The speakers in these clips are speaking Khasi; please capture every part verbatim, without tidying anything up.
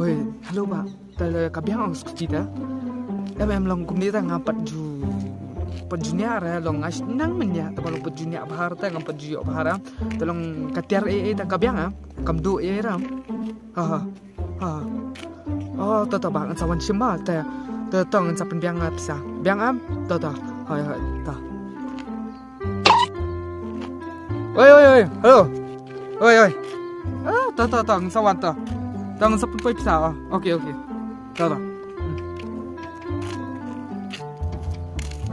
Oi, hello bah. Te ka biang ong skuti te. Em em long kumne te ngam pat ju, pat ju niah re long nga shu nang mynniah te ba long pat ju niah bha re te ngam pat ju ïoh bha re. Te long ka tiar ei ei te ka biang em. Kam duh ei ei re. Ha ha. Ha. Oh, to to bah ngan sa wan shim bah te. Te to ngan sa pynbiang nga pisa. Biang em. To to. Hoi hoi. To. Oi oi oi. Hello. Oi oi. Ah, to to to ngan sa wan to. To ngan sa pynpoi pisa. Oh, okay okay. To to.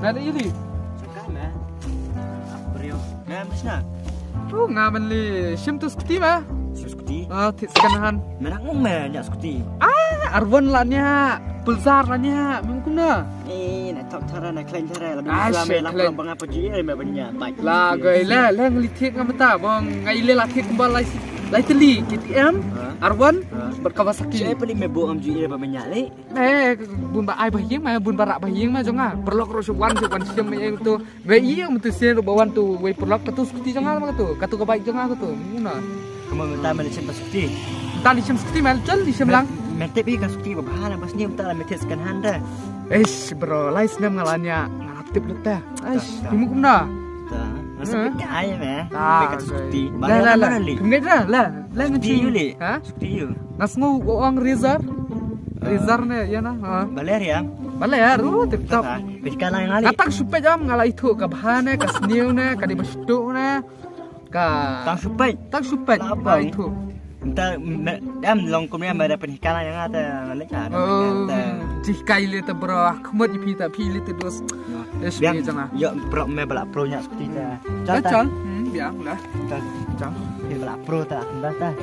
Nada ili. Suka meh. Brio. Meh, mas na. Oh, nga man li shim tu skuti meh. Shim skuti? Ah, thik second hand. Meh nak ngum meh nyak skuti. Ah, Arwan lah nyak, Pulsar lah nyak, mem kumno? Eh, na top tara na klein tara la. Ah, bang apa ji eh meh banyak. Baik. La goi le le ngi thik nga mata bang ngai le la thik kumba lai lai teli K T M, Arwan, bad Kawasaki. Che peli meh bo am ji eh ba banyak le. Eh, bun ba ai ba hieng ma, bun ba rak ba hieng ma jong nga. Perlok ro shu wan shu wan siem eh tu. Wei ïa mtu sien ruh ba wan tu wei perlok katu skuti jong nga ma katu. Katu ka bike jong nga katu. Nguna. Kamu minta mele chem skuti. Minta li chem skuti mel chal li chem lang. Mete pi ka skuti ba bha na bas ni minta la mete second hand dah. Eish bro, lai snem nga la nya nga la tip lut ta. Eish, timu kumna. Ta. Masa pika ai me. Ta. Pika skuti. Bala bala li. Kumne dah la. La ngi yu li. Ha? Skuti yu. Ngas ngo ong Razor. Razor ne ya na. Ha. Baler ya. Baler, oh tip top. Pika lai ngali. Katang supet jam ngalai thu ka bha ne, ka sniew ne, ka di bastu ne. Ka tang supet. Tang supet. Ngalai thu. Nta em long kumne ma da pynhikai na nga ta lek ta. Oh, jih kai le ta bro, khmut phi ta phi le ta dos. Yes biang jang ah. Yo pro me bala pro nya skuti ta. Chal ta. Chal. Hmm, biang lah. Ta. Chal. Phi bala pro ta anda ta.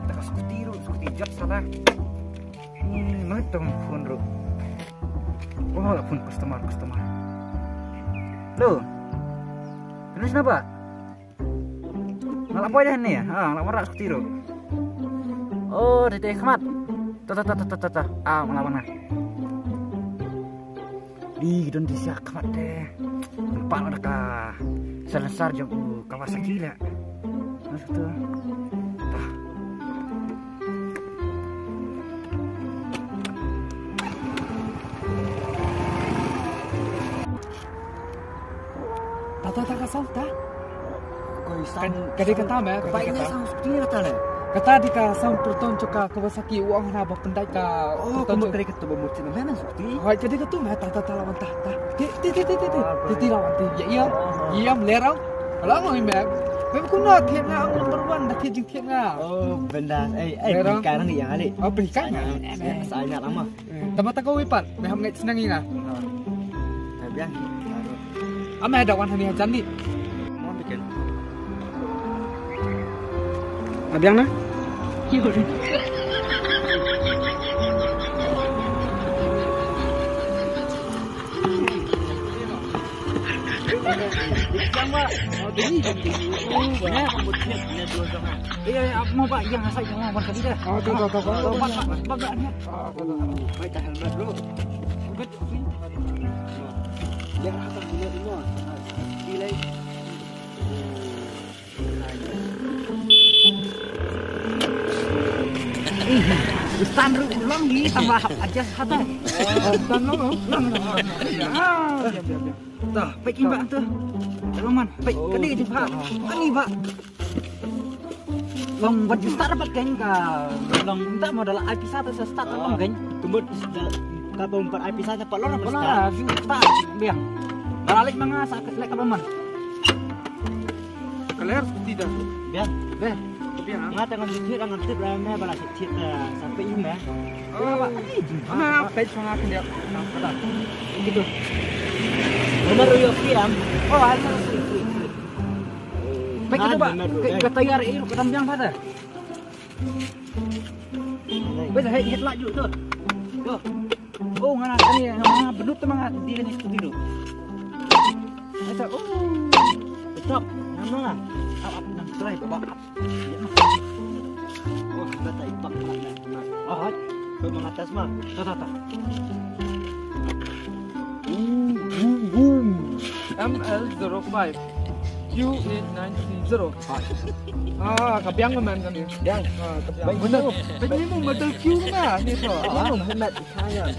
Taka skuti ru, skuti jot sana. Hmm, mana tong phone ru. Oh, la phone customer, customer. Hello. Hello, siapa? Ngalap boy dah ni. Ha, ngalap marak skuti ru. Oh, tete khmat. Ta ta ta ta ta ta. Ah, ngalap mana? Di don di siak khmat te. Nampak lah ka silencer jong u Kawasaki lah. Mas tu. Tah. Ta ta ta ka sound ta. Ka dei kata me, ka dei kata. Kata dei ka sound pyrton jong ka Kawasaki u ong hana ba pyndait ka. Oh, ka dei kata ba mut na me na sukti. Hoi ka dei kata me ta ta ta lawan ta ta. Ti ti ti ti ti ti. Ti ti lawan ti. Ya ya. Ya me lerau. Kalau mau me. Me kumno thied nga ong number one da thied jingthied nga. Oh, benda. Eh, eh, berikan ni yang alik. Oh, berikan. Saya nak lama. Tama ta ka wei pat, me hap ngeit sneng ïa nga. Ka biang. Ame da wan hani hajan ni. Mo bikin. Ka biang na? Iya, iya, mau, Pak, yang asal yang mau, bukan kita. Oh, tuh, tuh, tuh, tuh. Pak, Pak, Pak, Pak, Pak. Ah, tuh, tuh, tuh. Baik, tahan, Pak, dulu. Obat, obat. Biar apa, dulu, dulu. Delay. Ih, Ustaz Ru ulang ni tambah aja satu. Ustaz Ru, Ru. Ah, biar, biar, biar. Tah, pek imbak tu. Roman, pek kedi di pak. Ani pak. Long bad ju start dapat keng ka. Long minta modal ai pisa tu sa start long keng. Tumbut ka pom pat ai pisa dapat long dapat start. Start biang. Balik manga sa lek ka Roman. Keler tidak. Biang. Deh. Biang. Ngata ngan tip ngan tip lah me bala tip sampai ini me. Oh. Ana pek sanga kendia. Gitu. Nomor yo kiam. Oh, ada. Baik kita ba. Ka tayar iru ka tambiang pada. Baik head head laju tu. Yo. Oh, ngana kani ngana benut tu manga di ni seperti tu. Asa oh. Stop. Nama lah. Up up nang try baba. Oh, kata ipak mana. Oh. Manga test ma. Ta, ta, ta. Boom, boom, boom. M L zero five. Q eight nine three zero. Ah, ka biang man kane. Biang. Ah, ka biang. Baik, benar. Baik, ni mu model Q na ni tu. Ah, benar. Sayang.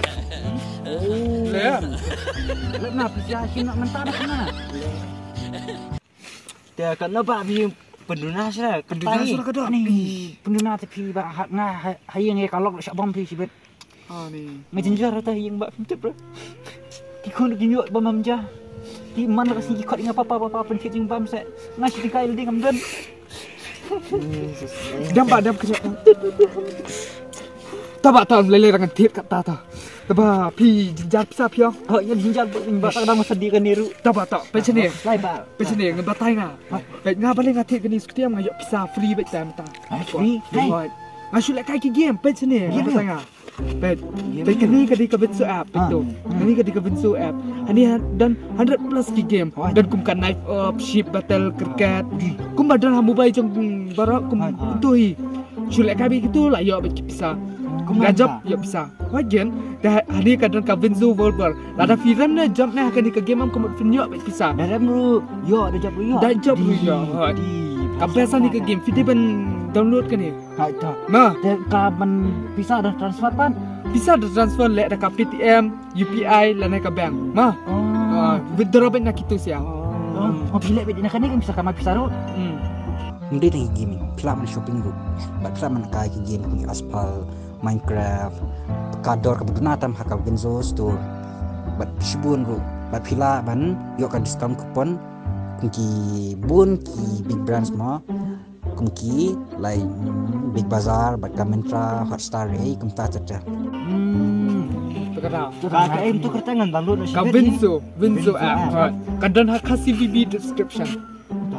Oh. Le. Lep na pisa shin nak mentah nak na. Te katno ba phi pynduna sha, pynduna sha ka doh ni. Pynduna te phi ba ha, nga ha, ha ïing ïa ka lok sha bam phi shibit. Ah, ni. Nga jynjar te ha ïing ba phi tip re. Ki khun ki ñiuh ba mam ja. Ki man ka sngi ki khot ïa nga papa, papa pynkit jingbam se. Nga shi kai le ding am don. Dam ba dam kejap. Taba ta lele rangan tit kat ta ta. Taba phi jynjar pisa phi ong. Oh, ïa jynjar ba ba ta dang masa di kan niru. Taba ta, pensioner. Lai ba. Pensioner ngan batai nga. Peit nga balei nga thied kane, shu ktiam nga ïoh pisa free beit tam ta. Ai, free? Hai. Nga shu lehkai ki game, peit shane, nga batai nga. Peit, peit kane ka dei ka Vinso app, peit tu. Kane ka dei ka Vinso app. Hani don hundred plus ki game. Don kum ka Knife Up, Ship Battle, Cricket. Kumba don ha mobile jong baroh kum tu hi. Shu lehkai beit kitu la ïoh beit ki pisa. Kum nga jop ïoh pisa. Hooid gen, te hani ka don ka Vinso Volver. Lada phi rem ne jump ne ha kane ka game am ka mut phin ïoh beit pisa. Da rem ruh ïoh, da jump ruh ïoh. Da jump ruh ïoh. Hooid. Ka best hani ka game, phi dei ban download kane. Hooid ta. Ma. Te ka ban pisa da transfer pat? Pisa da transfer leh da ka Paytm, U P I lane ka bank. Ma. Oh. Ah, withdraw beit na kitu sha. Oh, phi leh beit na kane ka pisa, ka ma pisa ruh. Hmm. Ym dei tang ki game, phi lah ban shopping ruh. Bad phi lah ban kai ki game kum ki Asphalt, Minecraft, ka dor kaba duna tam ha ka Vinso Store. Bad shibun ruh, bad phi lah ban ïoh ka discount coupon kum ki bun ki big brands mo. Kum ki, like, mm, Big Bazaar, bad ka Myntra, Hotstar, eh, kumta ter ter. Hmm. Tu kata. Ka, ka, em, tu kata ngan download na ka shibit ni. Vinso, Vinso app. Ka don ha Khasi V B description.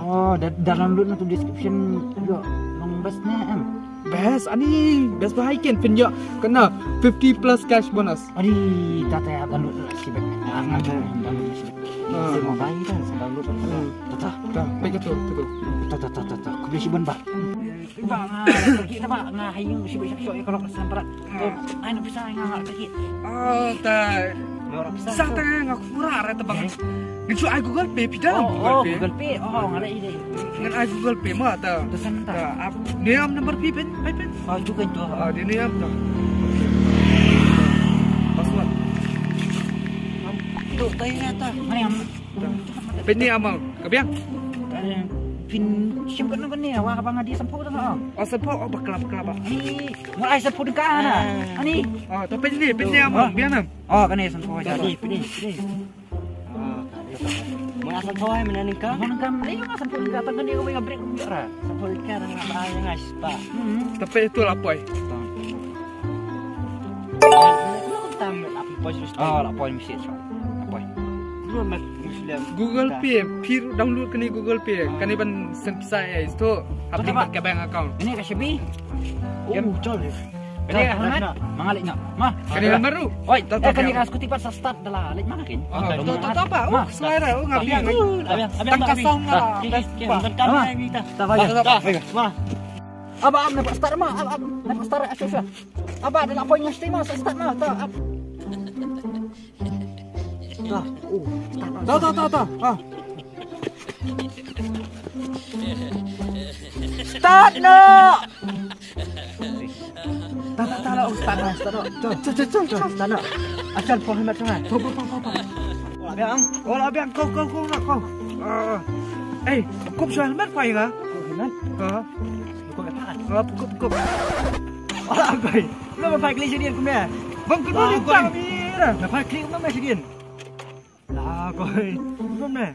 Oh, da, da download na tu description. Ïoh long best ne em? Best, ani best ba hai ken phin ïoh kane fifty plus cash bonus. Ani, ta ta ïa download na shibit. Ah, nga ta download na shibit. Ah. Sa mobile ta sa download. Hmm. Ta ta. Ta, peit katu, katu. Ta ta ta ta ta. Khublei shibun ba. Ba nga lagi na ba nga ha ïing shibit shibit ïa ka lok semprat. Ai na pisa nga nga lagi. Oh, ta. Sa ta nga khura ra ta ba. Ngan shu ai Google Pay phi da. Oh, Google Pay. Google Pay. Oh, nga leh ide. Ngan ai Google Pay ma ta. Ta san ta. Ap, ne am number phi pin, phi pin. Oh, tu kan tu. Ah, ne am ta. Password. Tu tai na ta. Mane am. Pin ne am ka biang. Pin sim kan kan ne wa ka bang di sampok ta. Oh, sampok, oh, bakla bakla ba. Ni, mo ai sampok ka na. Ani. Oh, to pin ne, pin ne am biang am. Oh, kane sampok jadi, pin ne, pin ne. Muna san thoi muna ningka. Muna ningka, muna ningka san thoi ningka tang kane ka brek ra. San thoi ningka nang ba ngai spa. Tapi itu lapoi. Tam lapoi. Ah, lapoi mesti. Lapoi. Google Pay, phi download kane Google Pay. Kane ban send pisa ïa ito. Hapdeng ka bank account. Ini ka shabi. Oh, chal. Kane ka helmet? Ma nga leit noh. Ma. Kane helmet ruh. Oi, eh, kane ka scooty pat sa start da la. Leit ma kin. Oh, to, to, to, pa. Oh, selera, oh, nga biang. Tang ka sound nga. Ki, ki, ki, tang ka sound nga. Ta, ta, ta. Ma. Aba, aba, nampak start ma. Aba, aba, nampak start. Asyik, asyik. Aba, da la poi nga start ma, sa start ma. Ta, aba. Ta, oh, start ma. Ta, ta, ta, ta. Ah. Start noh. Ta, ta, ta, oh, start noh, start noh. Jom, jom, jom, jom, jom, start noh. Asal pho helmet jong nga. Pho, pho, pho, pho, pho. Oh, la biang. Oh, la biang. Kau, kau, kau, kau. Ah. Eh, kup shu helmet pho ïa nga. Kup helmet? Ah. Kup apa? Ah, kup, kup. Oh, la koi. Lo ma phai klik sha dien kumne. Bang, kup dien. La koi. Lo ma phai klik kumne sha dien. La koi. Bun me.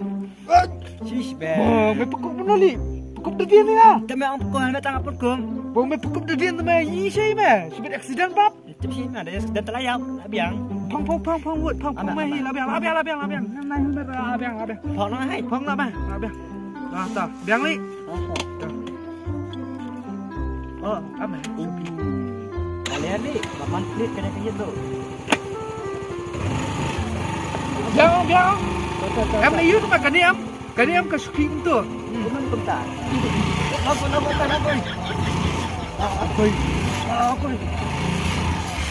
Shish be. Bun me pekup bun li. Pekup da dien ni la. Te me ong pekup me tang pekup. Bun me pekup da dien te me yi shi me. Shibit accident bab. Te shi me da accident te la yap. La biang. Phong phong phong phong wut phong phong me hi la biang la biang la biang la biang. Nang nang me la biang la biang. Phong na hai. Phong la biang la biang. La ta biang li. Oh, am eh. Kalian ni, lapan klik kena kena tu. Biang, biang. Em ni yut ma kani am. Kani am ka suki tu. Kuman kumta. Aku, aku, aku, aku. Aku. Aku.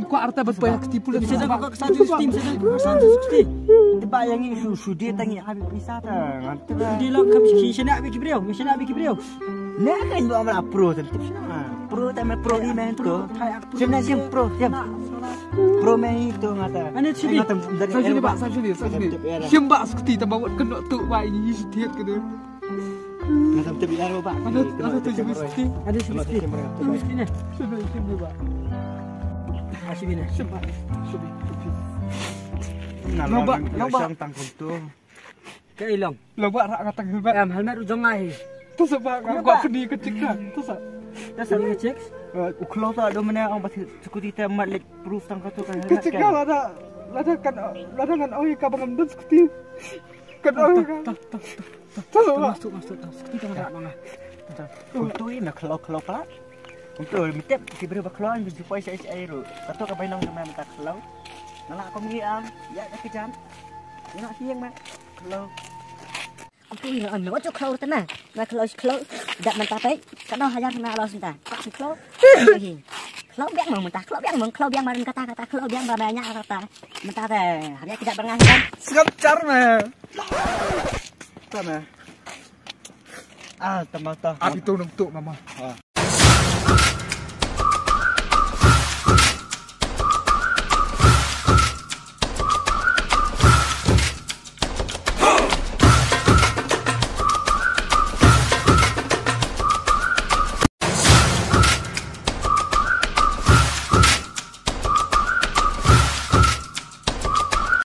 kwah arta ban poi ha kti pule. Sa dang ka sa ju stim, sa dang ka sa ju stim. Te ba ïa ngi shu shu dei tang ïa abi pisa ta. Ngan te ba. Dei lok kam shi shana abi ki briew, mi shana abi ki briew. Ne kan ba amra pro te. Pro te me pro ni men to. Shim ne shim pro, shim. Pro me hi to ngata. Ane chibi. Ngata dari. Sa shini ba, sa shini, sa shini. Shim ba skuti ta ba wat keno tu ba ini shi thiat ke tu. Ngata te biar ba. Ane, ane tu shim skuti. Ane shim skuti. Shim skuti ne. Shim, shim ba. Ah, shim ne. Shim ba. Shim, shim. Nah, long ba, long ba. Shang tang kuntung. Ka ilong. Long ba rak ngatang helmet. Em, helmet u jong ngai. Tu sebab ngam kwah peni kecik ka. Tu sa. Tu sa kecik. Eh, u khlong ta do mena ong ba skuti te mat lek proof tang ka tu ka helmet. Kecik ka lada, lada kan, lada ngan oi ka bangam dun skuti. Kan oi ka. Tu sebab. Masuk, masuk, masuk. Skuti tang rak manga. Untui na khlong khlong pala. Untui mitep ki beri ba khlong bi jupoi sai sai ru. Ka tu ka bainong ka mem ta khlong. Nala ko mi am, ya da ki jam. Ina hiang ma. Khlong. Untui na an no tu khlong tana. Na khlong khlong. Dak menta pai. Ka no hajar na lo senta. Ka khlong. Khlong biang mong menta, khlong biang mong, khlong biang marin kata kata, khlong biang ba menya kata. Menta te. Hari ki dak berngas kan. Sengap char ma. Tama. Ah, tama ta. Abi tu nong tu mama. Ah.